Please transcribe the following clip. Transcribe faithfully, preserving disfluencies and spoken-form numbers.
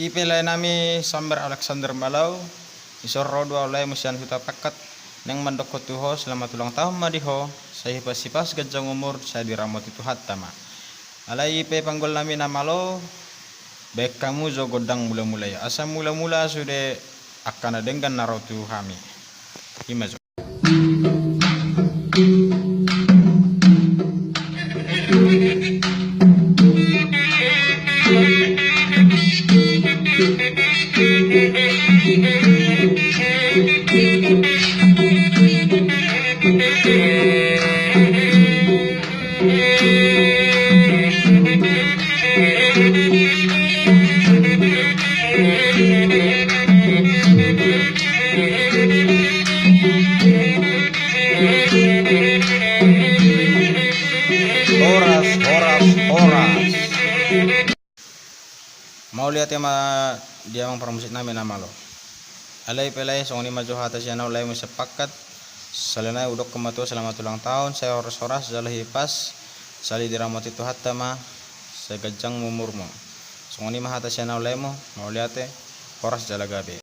I pe lae nami Samber Alexander Malau, dison ro do ahu laemu sian Huta Pakkat, naeng mandokkon tu ho selamat ulang tahun ma di ho, sai hipas-hipas ganjang umur, sai diramoti Tuhanta ma. Alai i pe panggol nami na malo, baen hamu jo gondang mula-mula i, asa mula-mula sude angka na denggan na ro tu hami. I ma jo. Horas, horas, horas. Mauliate ma di amang parmusik nami na malo. Alai pe lae, songon i ma jo hata sian ahu laemu sian Pakkat. Sahali nai hudokkon ma tu ho selamat ulang tahun, sai horas-horas jala hipas, sahali diramoti Tuhanta ma, sai ganjang umurmu. Songon i ma hata sian ahu laemu, mauliate, horas jala gabe.